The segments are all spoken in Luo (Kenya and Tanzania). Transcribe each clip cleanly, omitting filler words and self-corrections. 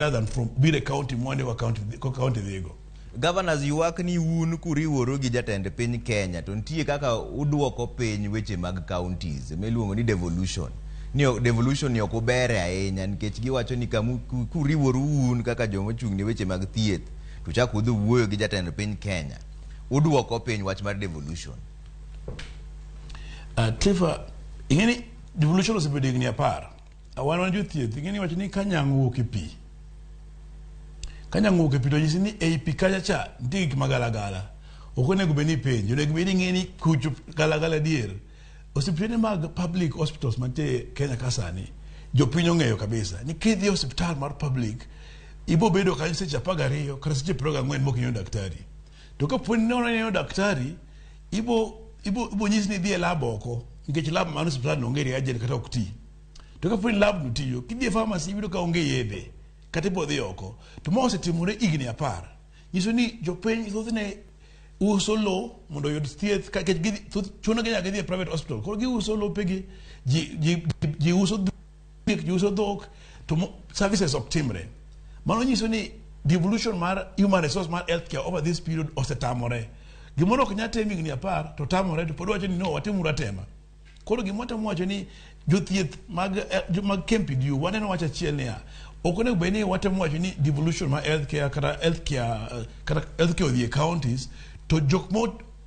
Rather than from biro e county mwande wa county ko county dhigo. Governors ywak ni un kuriworu gi jatend piny Kenya to nitie kaka uduoko piny weche mag counties miluongo ni devolution. Ni devolution ni ok ubere ahinya nikech giwacho ni kamu kuriworu un kaka joma ochung' ne weche mag thieth to chak udhi wuoyo gi jatend piny Kenya uduoko piny wach mar devolution. Tifa, ing'e ni devolution osebedo higni 10. Wan wan jothieth, ing'e ni wacho ni ka nyang' owuok e pi, ka nyang' owuok e pi to nyisi ni ei pi kacha cha nitie gik magalagala. Ok onego bed ni ipenjo, onego bed ni ing'e ni kucho galagala adier. Osiptende mag public hospitals mantie Kenya ka sani, jopiny ong'eyo kabisa ni kidhi e osiptal mar public, ibo bedo kanyo seche 12 kata seche 24 mok ineno daktari. To kapo ni ineno daktari, ibo ibo ibo nyisi ni idhi e lab oko nikech lab man osiptal no onge reagent kata ok ti. To kapo ni lab no tiyo, kidhi e pharmacy iyudo ka onge yedhe kata ibo dhi oko. To ma osetimore higni 10. Nyiso ni jopiny thothne uso lo mondo oyud thieth nikech gidhi thoth chuno gi nyaka gidhi e private hospital. Koro giuso lopegi, ji ji ji uso dhiek, ji uso dhok to services ok timre. Mano nyiso ni devolution mar human resource mar healthcare over this period osetamore. Gimoro ok nyal tim higni 10 to tamore to pod wacho ni no watimuru atema. Koro gima watemo wacho ni jothieth mag mag KMPDU waneno wach achiel niya, ok onego bed ni watemo wacho ni devolution mar healthcare kata healthcare kata healthcare odhi e counties to jok ma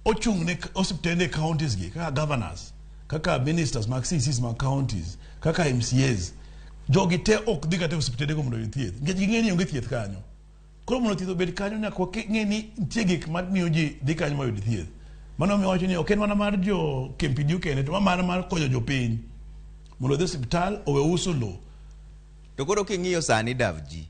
ochung' ne osiptende e counties gi kaka governors, kaka ministers mag CCs mag counties, kaka MCAs, jogi te ok dhi kata e osiptende go mondo oyud thieth nikech ging'e ni onge thieth kanyo. Koro mondo thieth obed kanyo nyaka wang'e ni nitie gik mamiyo ji dhi kanyo mayud thieth. Mano omiyo wacho ni ok en mana mar jo KMPDU kende to ma mana mar konyo jopiny mondo odhi e osiptal owe uso lo. To koro king'iyo sani Davji,